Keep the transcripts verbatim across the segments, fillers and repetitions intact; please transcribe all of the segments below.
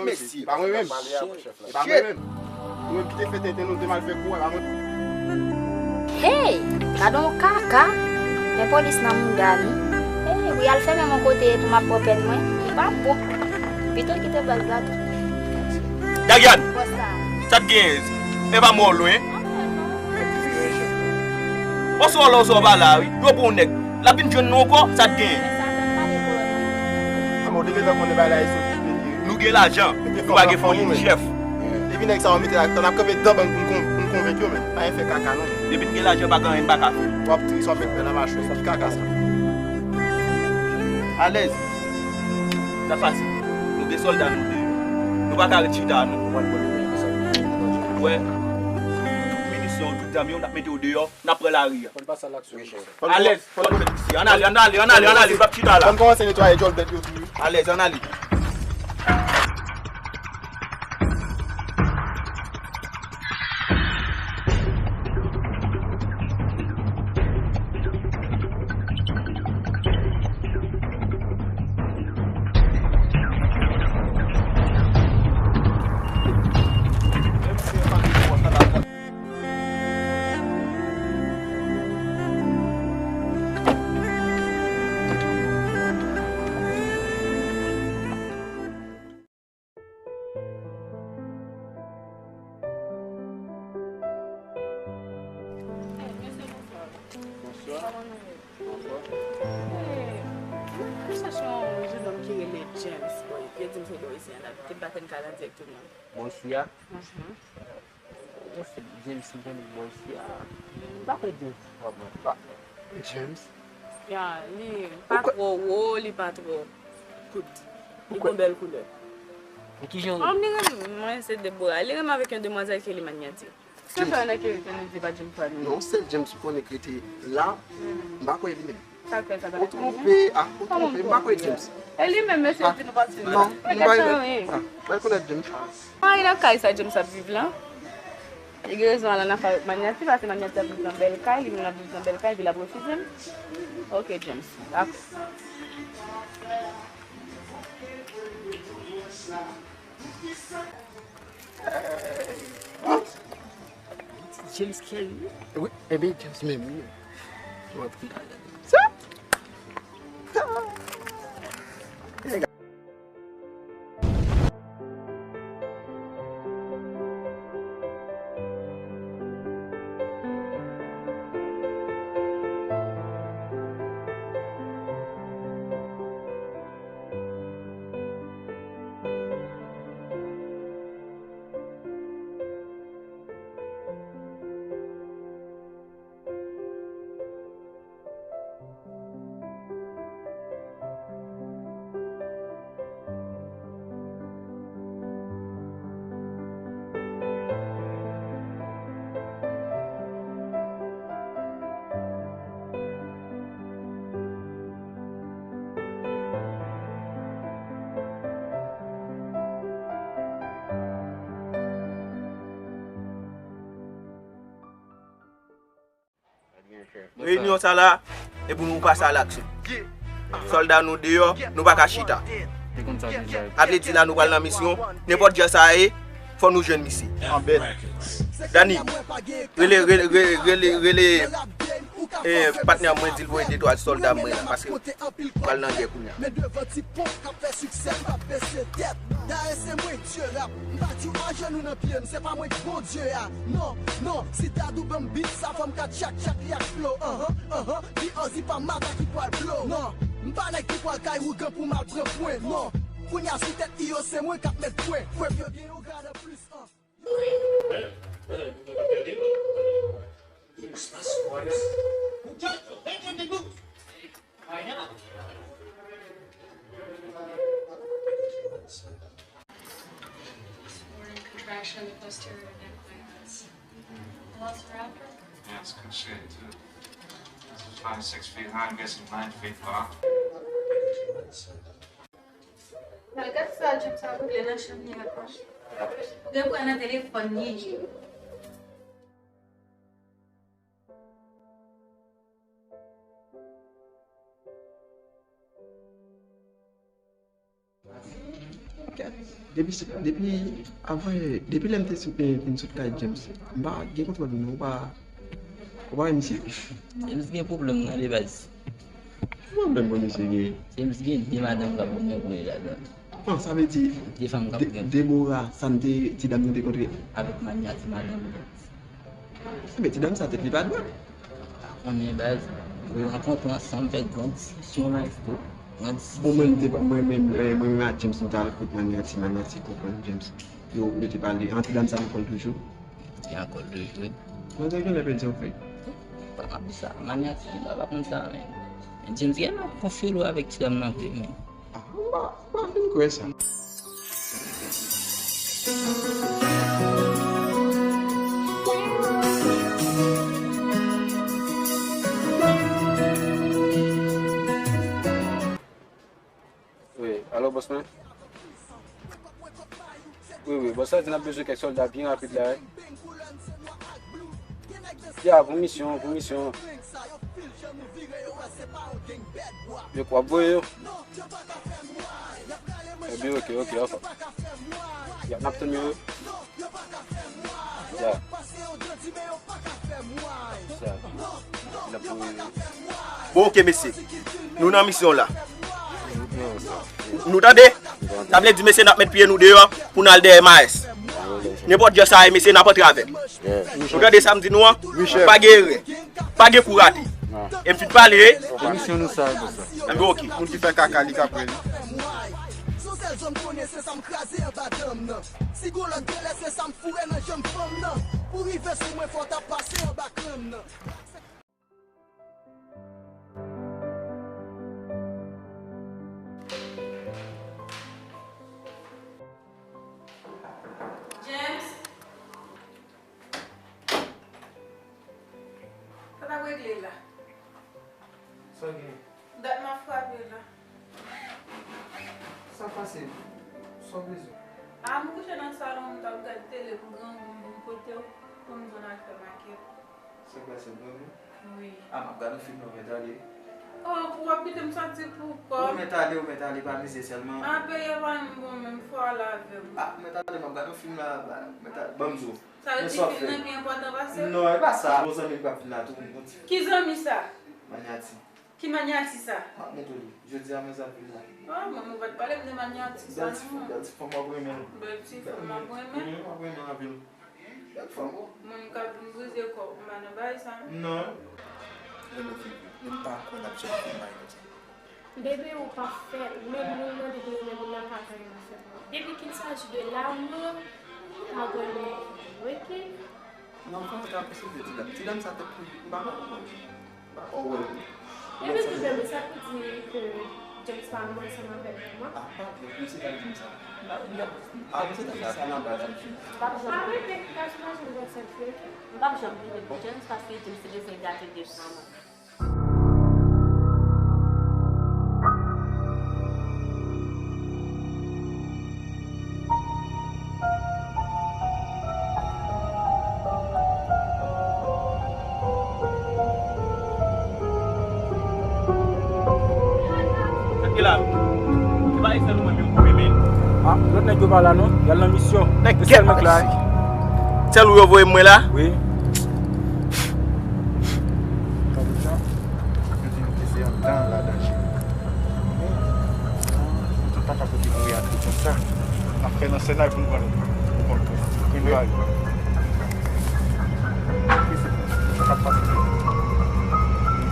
Mesye, pa mwen menm. E pa mwen menm. Nou menm ki te fè tenten nou, te mal fè kou, e pa mwen. Hey! Gade yon kaka! Men polis nan mouda li. Hey, pou y al fèmen m yon kote epi m ap pran pèn mwen, li p ap bon. Pito kite baz la tou. Darian! Sa t gen? E pa mò lwen. Oswa la, oswa pa la, wi. Yo pou yon nèg. L ap vin jwenn nou ankò, sa t gen? Sa fè m pale pou ou. Anmò, w te gentan konnen bagay la e sou ki te ye. Nou gen lajan, nou pa gen foli, chèf. Depi nèg sa yo mete la, n ap kanpe dan bank pou n kon-, pou n konvenk yo, men. Pa gen fè kaka, non, men. Depi n gen lajan, pa gen anyen n pa ka fè. W ap tris, w ap met pè nan mache, ki kaka sa? Alèz. Sa fasil. Nou gen sòlda nou deyò. Nou pa ka ret chita, non. Wè. Tout minisyon, tout zam yo, n ap mete yo deyò, n ap pran lari a. Fò n pase a laksyon. Alèz, fò n fè isi. Ann ale, ann ale, ann ale, ann ale, n p ap chita la. Fò n kòmanse netwaye djòl bèt yo tou, wi. Alèz, ann ale. Hey, mesye, bonswa. Bonswa. Kòman nou ye? Anfòm. Hey, m chèche yon jenòm ki rele James, boy. Yo di m se bò isi a l abite, m pa konn kay la dirèkteman. Bò isi a? Mhm. James, m konnen bò isi a. M pa kwè James vrèman. James? Ya, li pa twò wo, li pa twò kout. Li gon bèl koulè. Ki jan? Li renmen, mwen se Deborah. Li renmen avèk yon demwazèl ki rele Manyati. James. Ki fè ann ke nou di pa James pa nou? Non, sèl James m konnen ki rete la. M pa kwè li menm. Sa k fè sa pa... Ou twonpe, ah, ou twonpe, m pa kwè James. E li menm, mesye, di nou pa sou. Non, m pa... Ah, pa rekonèt James. Mwen nan kay sa James ap viv la. Li gen rezon al ann afè avèk Manyati, paske Manyati ap viv nan bèl kay, li menm l ap viv nan bèl kay, epi l ap refize m. Ok, James. Dakò. James Kelly? Wi, enben, James menm, wi. Ou antre. Sa? Reyinyon sa la, e pou nou pase a laksyon. Sòlda nou deyò, nou pa ka chita. Sa vle di la nou pral nan misyon, nenpòt jan sa ye, fò nou jwenn misye. Dani, rele, rele, rele, rele, rele, e, patnè mwen, di l voye de twa sòlda mwen la, paske pral nan gè kounye a. Men devan ti pon k ap fè siksè, m p ap bese tèt. Dayè se mwen Dye rap. M pa di w ajenou nan pye m, se pa mwen k Bondye a. Non, non, si Dadou ban m beat sa, fò m ka tchak tchak li ak flow. Anhan, anhan, di Ozzy pa mada ki pral blow. Non, m pa nèg ki pral kay ougan pou m al pran pwen. Non, kounye a sou tèt I O se mwen k ap met pwen. Prèv yo gen yon grad anplis, an. Contraction of the posterior neck lengthens. Velociraptor? Yeah, it's good shape, too. It's five, six feet high, I'm guessing nine feet long. Al gad sa James ap regle nan chanm li a. Gen pran nan telefòn li. Depi, depi, avan, depi lè m te sot, vin sot kay James, m pa gen kontwòl nou, ou pa, ou pa wè misye? James gen pwoblèm nan de baz. Ki pwoblèm pou misye gen? James gen de madanm k ap goumen pou li ladan. Bon, sa vle di, de fanm k ap goumen. Deborah, sa m te, ti dam nou te kontre. Avèk manyati madanm li. Men ti dam sa tèt li pa dwat. Pa konnen baz. Nou rankontre ansanm, fè gran diskisyon, maestro. Gran diskisyon. Bon, mwen, m te, mwen menm, mwen, mwen menm ak James, nou t al kot manyati, manyati konprann James. Yo, yo te pale, an ti dam sa nan kòl toujou. Li an kòl toujou. Mwen te genlè pèdi yon fèy. Pa m ap di sa, manyati, m pa konn sa, men. Men James gen nan konfye l avèk ti dam nan vre, men. Ah, m pa, m pa fin kwè sa. Wi, alo, bòs mwen? Wi, wi, bòs la di n ap bezwen kèk sòlda byen rapid la, wi. Ya, pou misyon, pou misyon. Yo kwè ap voye yo. Ebyen, oke, oke, anfòm. Ya, n ap tann yo. Ya. Ya. N ap voye yo. Bon, oke, mesye. Nou nan misyon la. Nou tande? Sa vle di, mesye, n ap met pye nou deyò pou n al dèyè Maes. Nenpòt jan sa ye, mesye, n ap antre avè l. Nou tande sa m di nou an? Pa gen erè. Pa gen kou rate. E m fin pale, wi. Emisyon nou sa, konsa. Enben, oke. Moun ki fè kaka, li ka pran li. Sou sèl zòn konnen se sa m kraze anba danm nan. Si gon lòt gèlè, se sa m foure nan janm fanm nan. Pou rive sou mwen, fò w ta pase anba krann nan. James. Sa t ap regle la? Sa gen? Dat m ap frape la. Sa pase? Sa w bezwen? A, m kouche nan salon, m t ap gad tele pou grangou m vin kote w, pou m di w n al fè makèt. Sa k pase, m dòmi? Wi. A, m ap gad yon fim nan, w mèt ale. Oh, pou w ap kite m soti pou kò? Ou mèt ale, ou mèt ale, pa mize sèlman. A, peyi a pa menm bon menm, fò w ale avè m. A, ou mèt ale, m ap gad yon fim la, ba, ou mèt ale, ban m di w. Sa vle di fim nan pi enpòtan pase w? Non, e pa sa. Bon, zanmi m k ap vin la tou, m gon ti. Ki zanmi sa? Manyati. Ki manyati sa? M ap montre w li. Jodi a, mwen sa vin la. Ah, mwen, mwen pa t pale m de manyati sa, non. Bèl ti fanm, bèl ti fanm, w ap renmen l. Bèl ti fanm, m ap renmen. Wi, w ap renmen l anpil. Bèl fanm, wi. Moun k ap vin brize kò w, m pa nan bagay sa, non. Non. Renmen figi. Men m pa kwè l ap janm fè yon bagay konsa. Bebe, ou pa fè, menm moun nan te konnen moun nan pa ka yon afè pou ou. Depi qu'il s'agit de l'amour, pa goumen, oke? Non, kòman ta posib de ti dam? Ti dam sa tèt pou m pa konprann. M pa ko wè l. Epi tou menm, sa pou di ke James pa ansanm avèk mwen? A, pa vre, misye ta di m sa. A, misye ta di sa nan baz. Pa janm rete, pa janm imajine James sèlfi, oke? M p ap janm rete pou James paske James te bezwen gate de fanm. Sa ki la? Se pa Excel ou menm yo voye men. Ah, lòt nèg yo pa la non. Y al nan misyon. Nèg sèl mwen k la. Sèl ou yo voye mwen la? Wi. Yo di nou ke se anndan ladan cheri. Tout papa kote pou y ap di konsa. N ap fè nan sènay pou n pran pou kont nou. Pou n pa rive. Sa k ap pase?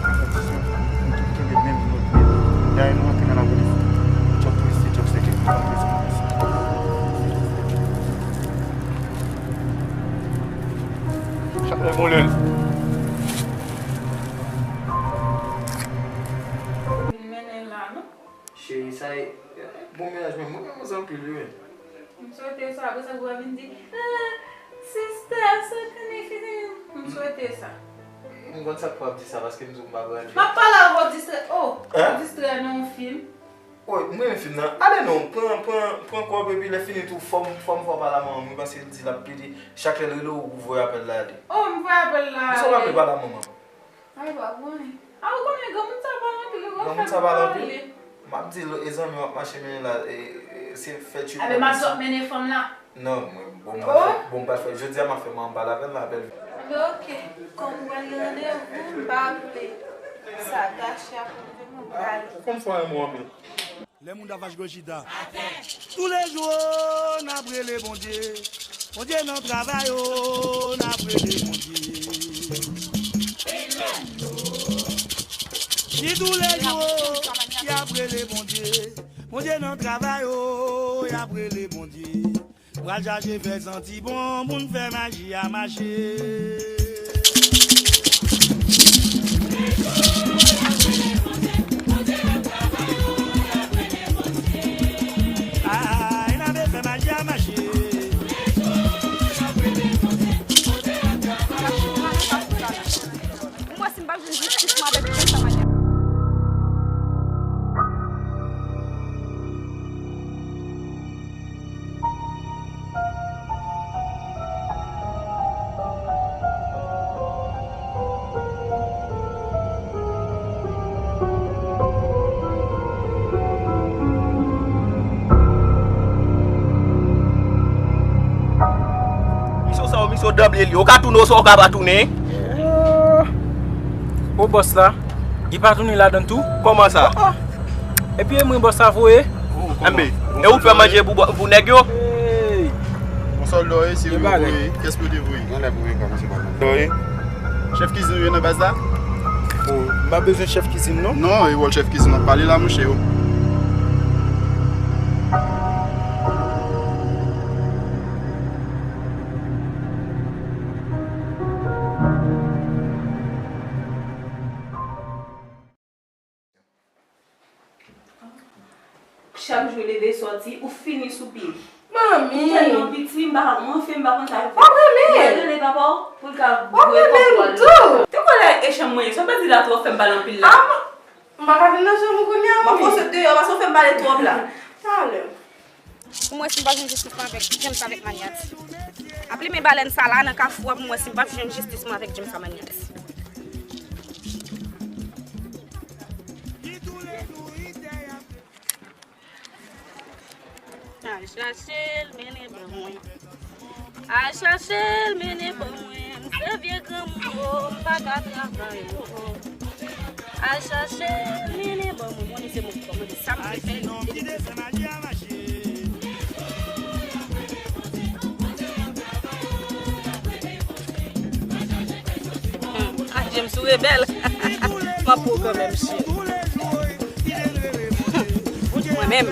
Konpetisyon, nou tout kenbe menm lòt men. Dayè nou antre nan lapolis. Djòb polisye, djòb sekirite, antre sou polis. Chak lè bon lè. Vin mennen la, non? Cheri, sa e, bon mennaj, men mwen renmen w anpil, wi, men. M swete sa, apre sa, pou w vin di, "Ah, sister, so connected." M swete sa. M konn sa k fè w ap di sa, paske m di w m pa prale. M ap pale avè w, distrè, oh, distrè nan yon fim. Wi, m renmen fim nan. Ale non, pran, pran, pran kòb epi lè fini tou, fò m, fò m fè w pale a manman m, wi, paske l di l ap pede. Chak lè l rele w, ou voye apèl la ale. Oh, m voye apèl la ale. Di sa w pa vle pale a manman m. Ay, pa pou anyen. A, ou konnen granmoun sa pale anpil, ou konn fè m pale. Granmoun sa pale anpil? M ap di l, e zanmi w ap mache mennen la, e, e, Se fè ti. Abe, m ap sot mennen fanm la. Non, mwen, bon, m pa fè, bon, m pa fè. Jodi a, m ap fè, m ap pale avè l, m apèl. Anben, oke. Kòm ou pral gen randevou, m pa vle sa gache akoz de mwen, m prale. Kòm fwa yon mo anpil. Lè moun ta fache gwo chita. Toulejou, n ap rele Bondye. Bondye nan travay, o, n ap rele Bondye. Di toulejou, y ap rele Bondye. Bondye nan travay, o, y ap rele Bondye. Pral chache fè santi bon, moun fè maji a mache. Ay, n ap fè maji a mache. Mwen, si m pa jwenn jistis mwen avèk James sa manyè. Misye sa yo, misye yo danble li. Ou ka tounen, ou sa ou ka pa tounen. Oh. Bon bòs la, li pa tounen ladan tou? Kòman sa? Oh, oh. Epi e mwen bòs la voye? Enben, e ou fè manje pou, pou nèg yo? Hey. Bon, sa w lò ye, se yo voye. Kiyès pou yo te voye? Yon lè pou mwen kòmanse pa manje. Chèf kizin ou ye nan baz la? Oh, m pa bezwen chèf kizin, non. Non, e wòl chèf kizin nan pale la, monchè, yo. Chak jou leve sòti, ou fini sou pye. Manmi! Ou tèlman piti, m pa ka, mwen fè m pa konn sa l fè. W ap renmen! Mwen rele papa w pou l ka bwè kòk w al. Te kwè lè e chanm mwen ye, sa w pa di la twòp fè m pale anpil la. Ah, m pa ka vin nan chanm ou kounye a, manmi. M ap fòse w deyò paske w fè m pale twòp la. Talè. Pou mwen, si m pa jwenn jistis mwen avèk James avèk Maniati. Ap limen balèn sa la nan kafou a pou mwen, si m pa jwenn jistis mwen avèk James a Maniati. Al chache l, mennen ban mwen. Al chache l, mennen ban mwen. M se vye granmoun, o, m pa ka travay, o. Al chache l, mennen ban mwen. Mwen, se mwen ki kòmande sa m vle fè. Hmm, ah, James, ou rebèl. M ap pran kanmenm, cheri. Mwen menm.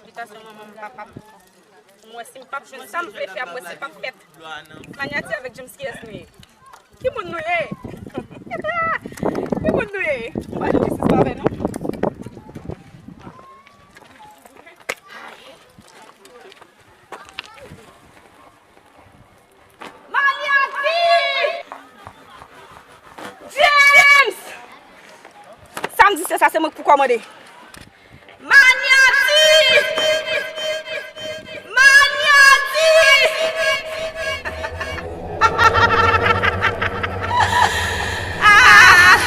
Envitasyon manman m, papa m. Mwen, si m p ap jwenn sa m vle fè a, mwen, si p ap fèt. Maniati avèk James, kiyès nou ye? Ki moun nou ye? Ki moun nou ye? Ou pa jwenn jistis pa avè nou? Maniati! James! Sa m di se sa, se mwen k pou kòmande. Maniati! Maniati! Ah!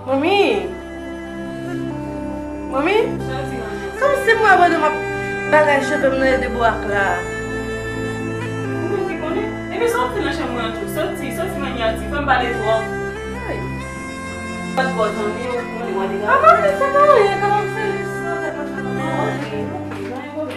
Manmi! Manmi! Kòmsi mwen abandone m ap bagay cheve m nan Edebwak la. Mwen ki konnen. Epi sa w ap fè nan chanm mwen an tou? Soti, soti manyè ti, fè m pale twòp. Ay. Pat bò zanmi ou, mwen li mande. Ah, manmi, se pa anyen, kòmanse jis nan tèt mwen. Ah, ok, ok,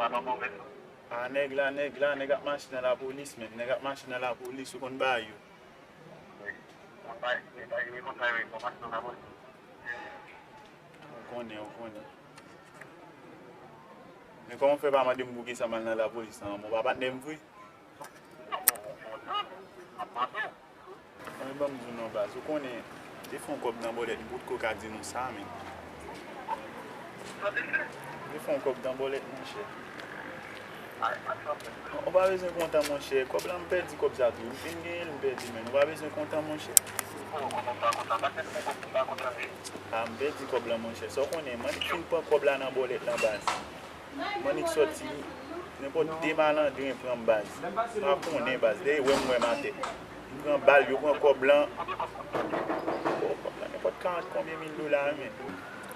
pa gen pwoblèm. A nèg la, nèg la, nèg ap mache nan lapolis menm. Nèg ap mache nan lapolis, ou konn bagay yo. Ou konnen, ou konnen. Men kòman w fè pa mande m poukisa m al nan lapolis lan? Ou pa patnè m vre? Mwen ban m di w non baz, ou konnen, te fè yon kòb nan bòlèt, m potko ka di nou sa, men. Te fè yon kòb nan bòlèt, monchè. Ou pa bezwen kontan, monchè. Kòb la, m pèdi kòb sa tou. M fin genyen l, m pèdi, men ou pa bezwen kontan, monchè. A, m pèdi kòb la, monchè. Sa w konnen, m annik fin pran kòb la nan bòlèt lan, baz. M annik sòti, nenpòt de malandren pran m, baz. M pa konnen, baz. Dèyè wè m wè m atè. M pran bal, yo pran kòb lan. O, kòb lan, nenpòt karant konbyen mil dola, wi, men.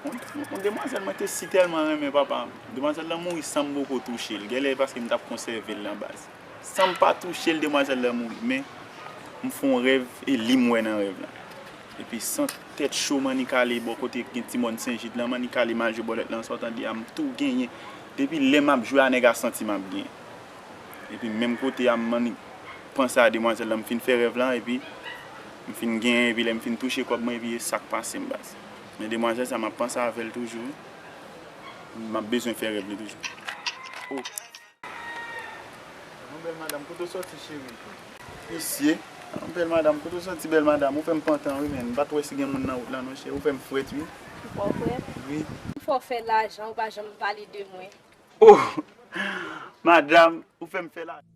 Yon, yon demwazèl mwen te si tèlman renmen, papa. Demwazèl lan mouri san m poko touche l. Genlè paske m t ap konsève l lan, baz. San m pa touche l, demwazèl lan mouri. Men, m fè yon rèv, e li m wè nan rèv lan. Epi san tèt cho, m annik ale bò kote gen ti mòn Sen Jid lan, m annik ale m al jwe bòlèt lan, sa w tande a, m tou genyen. Depi lè m ap jwe a, nèg a santi m ap genyen. Epi menm kote a, m annik panse a demwazèl lan, m fin fè rèv lan, epi m fin genyen, epi lè m fin touche kòb mwen, epi e sa k pase m, baz. Men demwazèl sa, m ap panse avè l toujou. M ap bezwen fè rèv li toujou. Oh. Mon bèl madanm, kote w sòti, cheri? Mesye, mon bèl madanm, kote w sòti, bèl madanm? Ou fè m pantan, wi, men. M pa t wè si gen moun nan wout lan, non, cheri. Ou fè m frèt, wi. Ou fè w frèt? Wi. Ou fè w fè lajan, ou pa janm pale de mwen. Oh! Madanm, ou fè m fè lajan.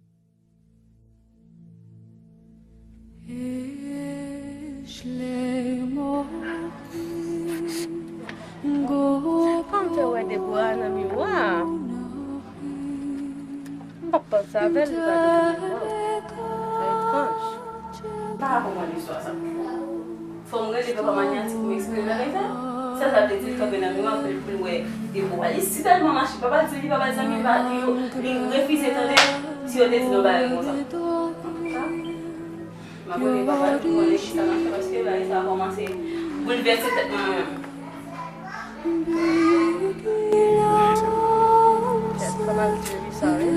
Kòman m fè wè Debora nan miwa a? M p ap panse avè l, li pa devan miwa. Sa etranj. M pa ka konprann istwa sa. Fò m rele papa Manyati pou m eksplike l bagay sa. Sa sa vle di, l kanpe nan miwa pou l, pou l wè Debora. Li si tèlman mache, papa di li, papa di zanmi l pa di yo, li refize tande. Si yo te di nou bagay konsa. Antouka, m ap rele papa l pou konnen kisa n ap fè, paske bagay sa a kòmanse boulvèse tèt mwen, mwen menm. Kèt, fò m al di li sa, wi.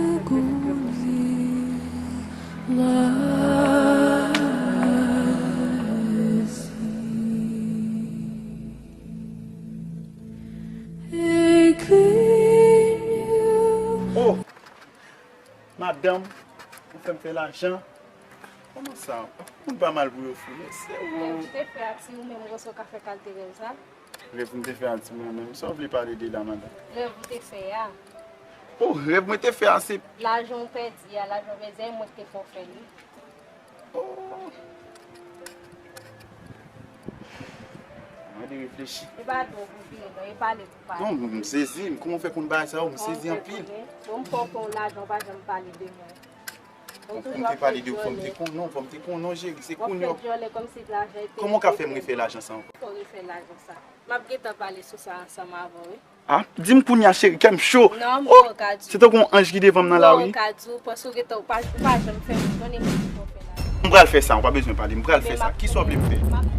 Oh! Madanm, ou fè m fè lajan. Kòman sa? Moun pa mal pou yo fou, men se ou. Rèv ou te fè a ti ou menm, ou panse w ka fè kalite rèv sa? Rèv m te fè a ti mwen menm. Sa w vle pale de la, madanm? Rèv ou te fè a. Oh, rèv mwen te fè a se lajan w pèdi a, lajan w pèdi a, e mwen ki te fè w fè li. Oh. Mwen de reflechi. E pa dlo pou vini, non, e pale pou pale. Non, m sezi, kòman w fè konn bagay sa yo, m sezi anpil. Bon, m fè w fè yon lajan, w pa janm pale de mwen. Fò m te pale de ou, fò m te konn, non, fò m te konn, non, cheri, se kounye a. Kòman w ka fè m refè lajan sa ankò? Fò w refè lajan sa. M ap gentan pale sou sa ansanm avè w, wi. Ah, di m kounye a, cheri, kè m cho. Non, m poko ka di w. Se tankou yon anj ki devan m nan lari. M poko ka di w, paske w gentan, ou pa, ou pa janm fè m konnen ki fè w fè lajan. M pral fè sa, ou pa bezwen pale, m pral fè sa. Kisa w vle m fè? M ap